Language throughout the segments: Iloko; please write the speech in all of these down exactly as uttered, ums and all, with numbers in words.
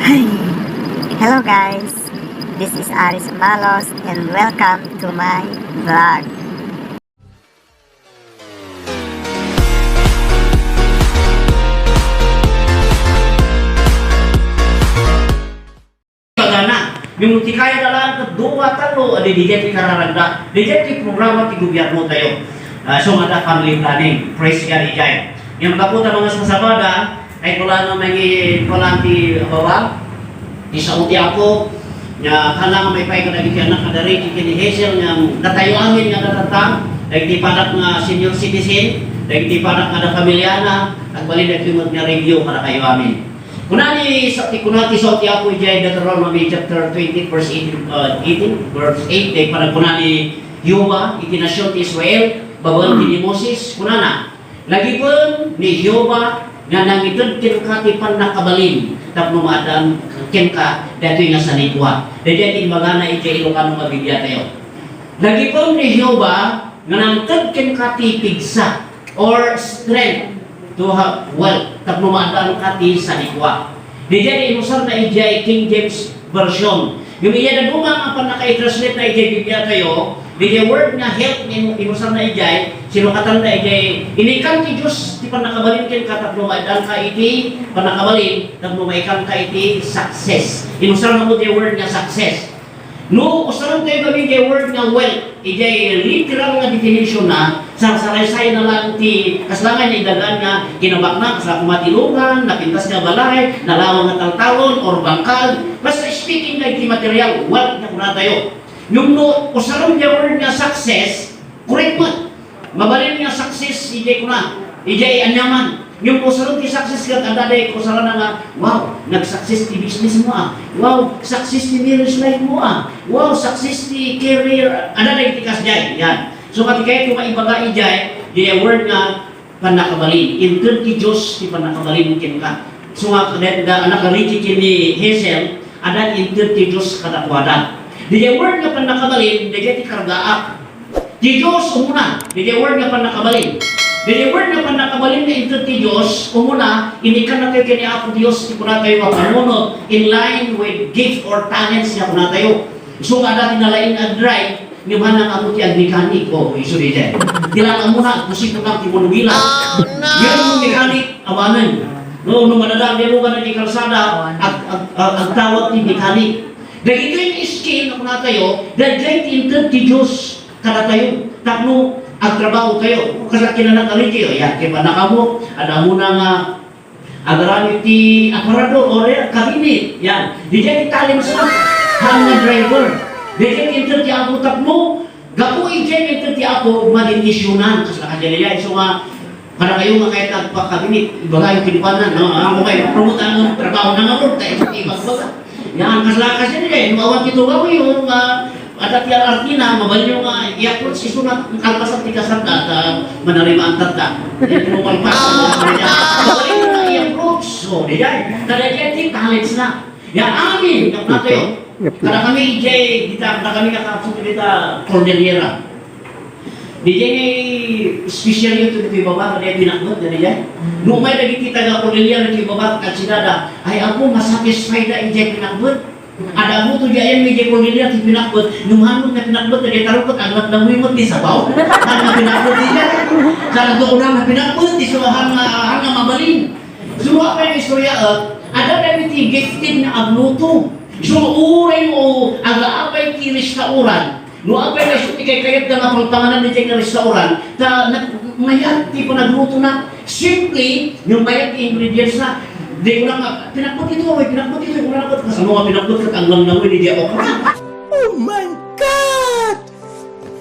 Hello guys, this is Aris Malos and welcome to my vlog. Pagana, ngem ti kayatna laeng ket dua, tallo, adi didiay ti kararagda, didiay ti programa ti gobiernotayo. Ah, so, nga family planning, praise God, idiay. Ngem gapu ta mangasasabada, ay, kulang nga mangi-, kulang ti baba, ti sao ti Apo, nga kailangan maipaay kadagiti anak nga dari, ti ken ni Hazel nga datayo amin nga natatang, dagiti padak nga senior citizen, dagiti padak nga ada pamiliana, agbalin dagiti met nga review kadakayo amin. Kuna ni sa-, ti kuna ti sao ti Apo idiay Deuteronomy chapter twenty, verse eighteen, uh, eighteen, verse eight, dagiti panagkuna ni Jehovah iti nasion ti Israel, babaen ken ni Moses, kunana, Lagipen ni Jehovah nga nangited kenka ti pannakabalin tapno maaddaan kenka daytoy nga sanikua. Daydiay ti imbagana iti Ilocano nga Bibliatayo. Lagipen ni Jehovah nga nangited kenka ti pigsa or strength to have wealth tapno maaddaanka ti sanikua. Didiay inusarna idiay King James Version. Ngem iyay dadduma nga pannaka-i-translate na idiay Bibliatayo, didiay word nga health nga inu-, inusarna idiay, sinukatanda idiay, inikkan ti Dios ti pannakabalin kenka tapno maaddaanka iti pannakabalin, tapno maikkanka iti success. Inusarna met diay word nga success. No, usarentayo gamin diay word nga wealth, idiay literal nga definition na, sarsaraysayna laeng ti, kasla nga naidagan nga kinabaknang, kasla koma ti lugan, napintas nga balay, nalawag nga taltalon, or bangkal. Basta speaking dagiti material, wealth nga kunatayo. Ngem no, usaren diay word nga success, correct met. Mabalin nga success, idiay kuna, idiay aniaman. Ngem usaren ti success ket adda diay kusaranna nga, "Wow, nag-success ti business mo, ah. Wow, success ti marriage life mo, ah. Wow, success ti career." Adda diay ti kasdiay, yan. So, mati kayat ko maibaga idiay, diay word nga pannakabalin. Inted ti Dios ti pannakabalin kenka. So, nga, da, da, anak a Ricky ken ni Hazel, adda inted ti Dios kadakuada. Diay word nga pannakabalin, diay ti kargaak. Ti Dios umuna, diay word nga pannakabalin. Diay word nga pannakabalin nga inted ti Dios, umuna, inikkannatayo ken ni Apo Dios ti kunatayo nga panunot in line with gift or talents nga kunatayo. Isu nga adda ti nalaing agdrive, ngem haan nga ammo ti agmekanik, o, isu diay. Ti la ammona, agpusit na ti manugila. Ngem no mekanik, awanen. No, no madadaag diay lugan iti kalsada, ag-, ag-, ag-, agtawag ti mekanik. Dagitoy nga skill nga kunatayo, daydiay ti inted ti Dios kadatayo, tapno agtrabahotayo. Kasla kinanakarigayo, yan, ken pannakaammo, adda ammona nga agaramid ti aparador, or, eh, cabinet, yan. Didiay ti talents na, haan nga driver. Didiay ti inted ti Apo tapno, gapu idiay nga inted ti Apo, mabendisionan. Kasla kadiay, isu nga, kadakayo nga kayat agpakabinit, ibagayo kenkuana, no? Ang kumay, promote ang trabaho na nga, ta iti ibagbaga. Yan, kasla, kasla, eh, no awan ti tugaw, yung, ah, adda ti artina, mabalin nga i-approach, isu nga kalpasan ti kasarta, ta manarimaan tatta. Yan, no, kalpasan, mabalin nga i-approach. So, diay, kadagiti talents na. Yan, amin, yung natin. Kadakami, idiay, dita, kadakami nga kapsut dita, Cordillera. Diay nga special ito ditoy baba, diay pinakbet, diay. Mm. No umay dagiti taga-Cordillera ditoy baba, ket sidada, ay, Apo, masatisfied da idiay pinakbet. Adda mo to diay, ayan, idiay Cordillera ti pinakbet. No haan nga pinakbet, diay tarukot, aglat na mo ti sabaw. Haan nga pinakbet diay. Sa nagkukulang nga pinakbet, ti sumahan nga, haan nga mabalin. So, apay nga istorya, eh, adda dagiti gifted nga agluto. So, uray mo, agaapay ti restaurant, no, apay nga isu ti kaykayatda nga pangpanganan ditoy nga restaurant, ta nag-, mayat ti panaglutona. Simple, yung mayat ti ingredients na. Di ko lang, "Pinakbet ito, oy, pinakbet ito, wala na ko." Kasano nga pinakbet ket aglang na mo, hindi ako. Oh my God!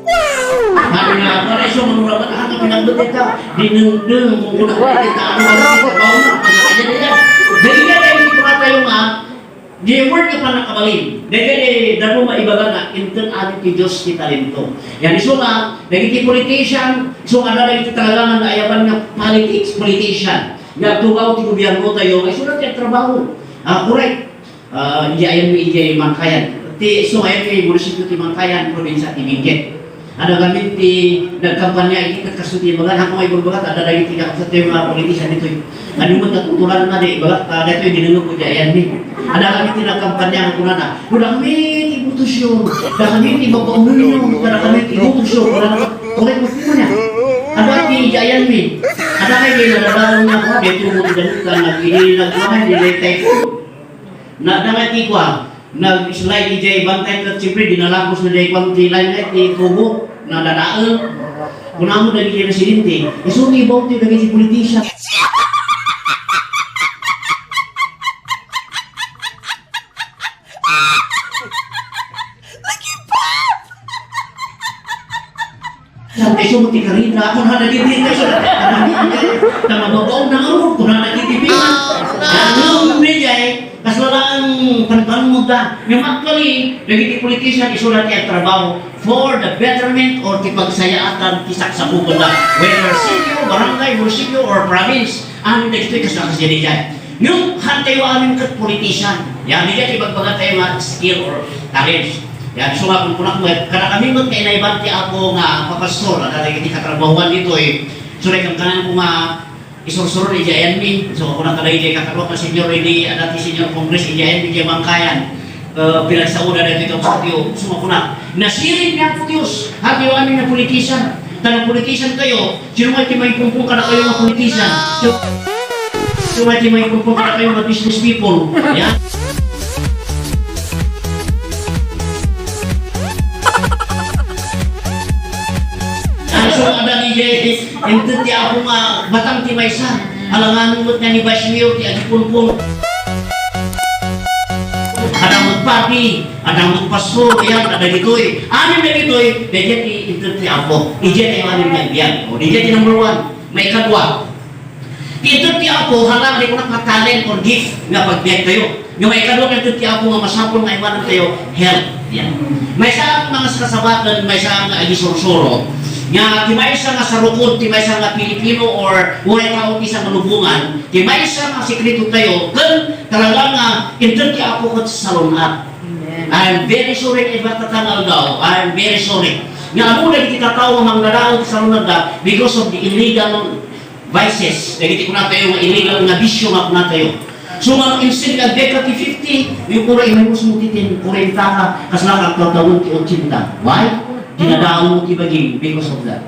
Wow! Ano nga, para isu manuraman, ano pinakbet ito? Dinengdeng, kung kunakbet ito, ano nga, ano nga, ano nga, ano nga. Dali nga tayo, hindi ko nga tayo nga, Diay word nga pannakabalin, dagiti dadduma ibaga nga, inted amin ti Dios ti talento. Yan isu nga, dagiti politician, isu nga adda dagiti talaga nga naayaban nga politics, politician. Nga agtugaw ti gobiernotayo, nga isu ti agtrabaho. Ah, correct. Ah, idiay ayanmi idiay Mankayan. Ti, isu nga ayanmi munisipyo ti Mankayan, probinsya ti Benguet. Adda ngamin ti nagkampanya iti ket kastoy ti ibaga, haanko nga ibagbaga, adda dagiti kakabsat tayo nga politician ditoy. Ania met nga tuturan na di ibaga, ah, daytoy dinengngegko diay ayanmi. Adda ngamin ti nagkampanya nga kunana, "No dakami ti ibutosyo, dakami ti mapaunonyo, dakami ti ibutosyo," kunana, correct mo niya. Adda ti diay ayanmi. Adda kay di nadadalan nga, ah, daytoy mo ti danutan, nag-, ini, nag-, nag-, ini, typhoon. Nadda nga ti kua, nag-slide idiay bantay ket siyempre dinalagos na diay kua ti limelight ti tubo, nadadael. Kunam dagiti residente, isu ti ibaw ti dagiti politician. Saan kayo mo ti karita? Kung hada di, di kayo sa, tama ba ba na ako? Kung hada di, di ba? Ano, hindi, eh. Kasla lang, panpanong mo da. Yung actually, dagiti politician, isu la ti agtrabaho for the betterment or ti pagsayaatan ti saksapukonda. Whether sitio, barangay, munisipyo, or province, ang dagitoy kasla kasdiay. Ngem, hantayo amin ket politician. Yan, diay ti ibagbagatayo nga skill or talents. Yan, so nga, kun kunak met, kadakami met nga inayban ti Apo nga papastor, adda dagiti katrabahoan ditoy. So, daytoy kankananko nga isursuro idiay ayanmi. So, kunak kadagiti kakaduak nga senior idi, adda ti senior congress idiay ayanmi, idiay Bangkayan. Eh, pinagsaoda daytoy kabsatyo. So, kunak, nasiring ni Apo Dios, hantayo amin nga politician. Ta no politician kayo, sino nga ti maipumpong kadakayo nga politician? Sino, sino nga ti maipumpong kadakayo nga business people? Yan. Ano sa mga dali, eh, inted ti Apo nga batang ti maysa. Alangan mo nga ni Vice Mayor ti agipumpong. Adda met padi, adda met pastor, yan, adda ditoy. Amin na ditoy, daydiay ti inted ti Apo. Idiay tayo amin nga agbiag. O, daydiay ti number one. Maikadua. Ti inted ti Apo, hala, di ko na talent or gift nga pagbiag tayo. Nga maikadua, inted ti Apo nga masapul nga iwanan tayo, health. Yan. Maysa nga mga kasabakan, maysa nga agisursuro. Nga, ti maysa nga sarukod, ti maysa nga Pilipino or uray tao ti sa malubungan, ti maysa nga sikreto tayo, ken talaga nga, inted ti Apo ket salun-at. Amen. I'm very sorry, iba tatang aldaw. I'm very sorry. Nga amo dagiti tattao nga mangdadael ti salun-atda because of the illegal vices. Dagiti kunatayo nga illegal nga bisyo nga kunatayo. So, nga instead nga agbiag ka ti fifty, yung puro imus mo ti ten, forty ka, kasla ka agtawtawen ti eighty. Why? Dinadael mo ti bagim because of that.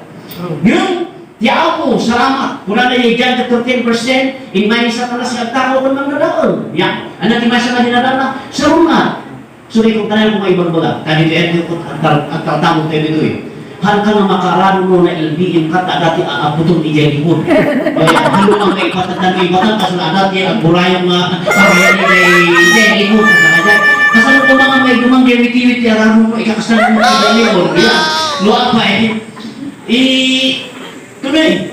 Yun, Ti Apo, salamat. Kunana ni John chapter ten, verse ten, "Immay ni Satanas nga agtakaw ken mangdadael." Ya. Ania ti maysa nga dinadana? Sarungat. So, di kung tanan kung maibarbaga, kadi ti Edyo kung agtal-, agtaltamo tayo ditoy. Hal ka nga makaarado no na L B M ka, ta dati aaputom idiay likod. Kaya, halo ang may patatan kay batang, kas na dati ang burayong nga, kaya ni kay idiay likod, sa kanya. Kasano ko mga may dumang gawit-iwit, ti arado mo, ikakasal mo, idiay likod. Ya. No, apa, eh, I, tunay,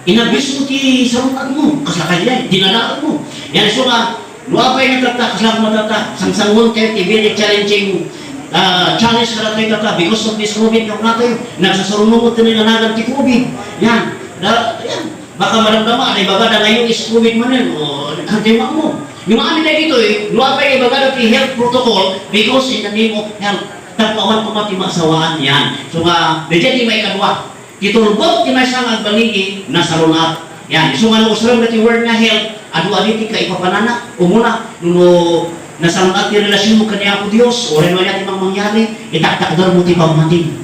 inabis mo ti sarungkatmo, kasla kadiay, dinalaag mo. Yan so nga, no apay nga tatta, kasla mo tatta, sangsangon tayo ti very challenging, ah, challenge kadatayo tatta, because of this covid nga kunatayo, nagsasaruno mo ti nananagan ti covid. Yan, da, yan. Baka maramdama, ay baga da ngayon is covid man yan, o, ang tema mo. Yung amin na dito eh, no apay nga baga da ti health protocol, because in the name of health, tapno awan koma ti maasawaan yan. So nga, medyo di maikadwa. Ti tulbek ti maysa nga agbaligi, nasarungat. Yan, isu nga no usrem dati word nga health, adu-adu ti kaipapanana, umuna, no nasarungat ti relasyonmo ken ni Apo Dios, uray no ania ti mangmangyari, itaktakdermo ti pammatim.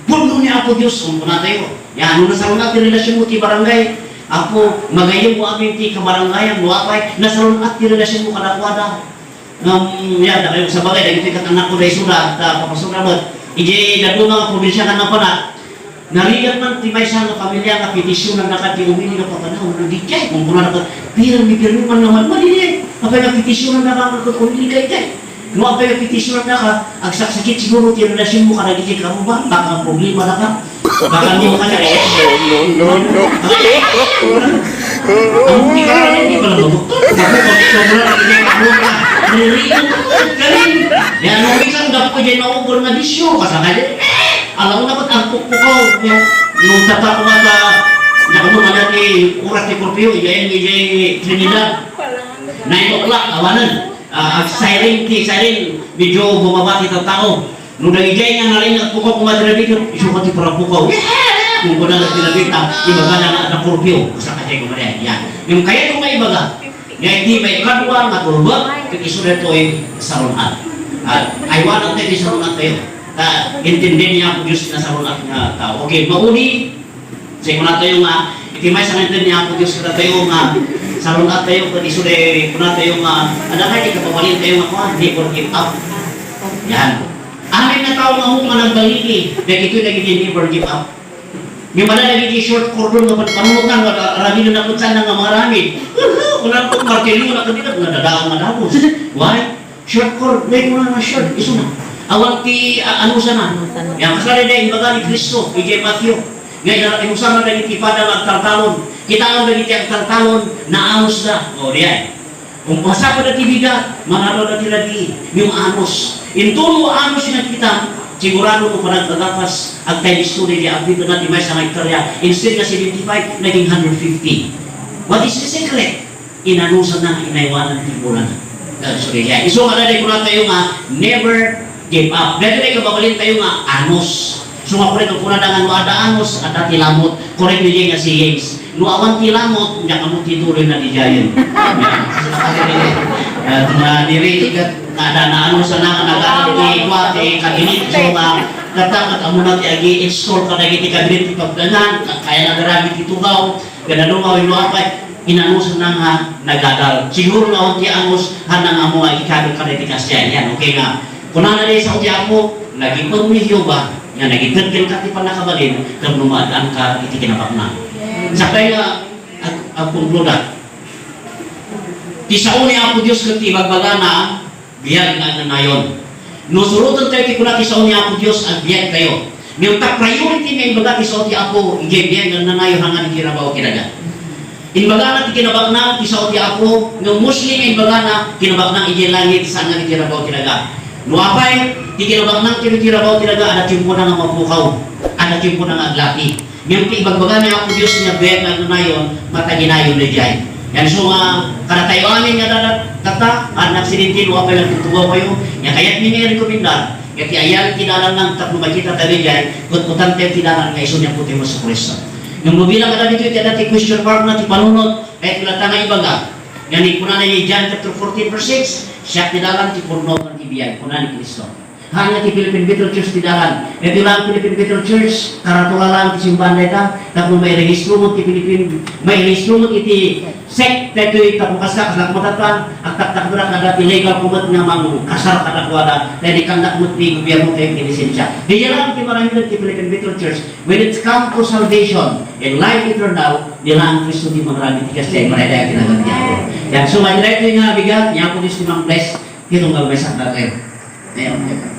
Pudno ni Apo Dios, kunkunatayo. Yan, no nasarungat ti relasyonmo ti barangay, Apo, magayemmo amin ti kabarangayam, no apay, nasarungat ti relasyonmo kadakuada. Ngem, ya, dakayo sa bagay, dagiti ket annakko da isuda, ta papasura met. Idiay dadduma nga probinsya nga napanak, narigat man ti maysa nga pamilya nga petitionannaka ti umili nga papanaw, nagitay, kunkunana ket, pirmi, pirmi man nga madmadi, apay nga petitionannaka nga ket umili ka itay. No apay nga petitionannaka, agsaksakit siguro ti relasyonmo kadagiti karubam, baka problema na ka. Baka mo ka na eh. No, no, no, no. Ang hindi ka na, hindi pala mabukto. Ako, pag sobra na, hindi ako na. Naliligo. Galing. Yan, ang isang gapo dyan, maubor na bisyo. Kasakali. Alam mo na ba't ang pukpukaw? Yan. Yung tata ko nga sa, naku mo, ano, ni oras ni Corpio, iyan, iyan, Trinidad. Nine o'clock, awanan. Ah, ang siren, ti siren, medyo bumaba ti tattao. No dagijay nga nalaing nga agpukaw koma ti rabiitan, isu ka ti parapukaw. Ngem kuna nga ti rabiit, ibagana nga adda curfew. Basta kadiay koma diay. Yan. Ngem kayatko nga ibaga, nga iti maikadua nga tulbek, ket isu daytoy sarun-at. At aywanentayo ti sarun-attayo. Ta intindien ni Apo Dios ti nasarun-at nga tao. Okay, mauli, sa kunatayo nga, iti maysa nga inted ni Apo Dios kadatayo nga, sarun-attayo, ket isu daytoy kunatayo nga, adda kadi kababalintayo nga kuan, never give up. Yan. Amin nga tao nga ammo nga nagbaligi, dagitoy dagiti never give up. Ngem adda dagiti short cordon nga pan-, panunotan, nga aramiden a ket saan nga maaramid. Kuna ko, martiryo na ket dida, nga dadaon nga dagus. Why? Short cord, may kuna nga short, isu na. Awan ti, ah, anusana. Anusana. Yan, kasari na imbaga ni Cristo, idiay Mateo. Nga ina-, inusarna dagiti pada nga agtaltalon. Kitaem dagiti agtaltalon, naanusda. O, diay. Kung masapulda ti bigat, mangarawda ti rabii, ngem anus. Intono anus nga kita, sigurado no panagkagapas, agtay istorya di agbitna ti maysa nga hektarya, instead nga seventy-five, naging hundred fifty. What is the secret? Inanusanna nga inaywanan ti bulana. Sorry, yeah. Isu nga daytoy kunatayo nga, never give up. Daytoy kababalintayo nga, anus. So, nga korek, kunada nga no adda anus, adda ti lamot. Korek ni nga si James. No awan ti lamot, nya kamo ti tuloy na di jayen. At nga diri, kat-, nga adda na ano sana, nga nag-aral ti kwa, ti kabinet, so nga, kata, kat amo na ti agi-install kadagiti kabinet ti pagdangan, ka-, kaya na garabi ti tugaw, ganado nga, no apay, inanusan na nga nagadal. Siguro nga awan ti anus, hanang amo nga ikadok kadagiti kasdiay. Yan, okay nga. Kunana ni sao ti Apo, "Nagipon ni Jehovah nga nagited kenka ti pannakabalin, ket no maad-anka iti kinabaknang." Sakbay nga ag-, agkonkluda. Ti sao ni Apo Dios ket ti ibagbagana, biag nga agnanayon. No surotentayo ti kuna ti sao ni Apo Dios, agbiagtayo. Ngem ta priority nga imbaga ti sao ti Apo, idiay biag nga agnanayon, hangan iti rabaw ti daga. Imbagana ti kinabaknang ti sao ti Apo, ngem mostly nga imbagana, kinabaknang idiay langit, saan nga iti rabaw ti daga. No apay, ti kinabaknang ken iti rabaw ti daga, adda tiempona nga mapukaw, adda tiempona nga aglati. Ngem ti ibagbaga ni Apo Dios nga biag nga agnanayon, mataginayon daydiay. Yan so nga, kadatayo amin nga dadat-, data, adda aksidente, no apay nagtutugaw kayo, nga kayatmi nga irekomendar, nga ti ayan ti dalanna tapno makita tayo daydiay, kutkutan tayo ti dalan nga isu ni Apo tayo Jesu-Cristo. Ngem no bilang kadagitoy ti adda ti question mark na ti panunot, kayat ko latta nga ibaga, nga ni kunana ni John chapter fourteen verse six, "Siak ti dalan, ti pudno, ken ti biag," kuna ni Cristo. Haan nga ti Philippine Bethel Church ti dalan. Iti lang Philippine Bethel Church, karatula lang ti simbahan dayta, tapno mairegistromon ti Philippine, mairegistromon iti sect, daytoy tapno kasta, kasla kumatatta, agtaktakdora kada ti legal ko met nga mangkasar kadakuada, daydi kandak met ti gobierno tayo ti lisensia. Di lang ti maramiden ti Philippine Bethel Church, when it come to salvation and life eternal, di lang Cristo ti mangrabi ti kasdiay, marayda ti nagan ti Apo. Yan, so, daytoy nga bigat, ni Apo Dios ti mang-bless, ti tunggal may sakdatayo. Ayan.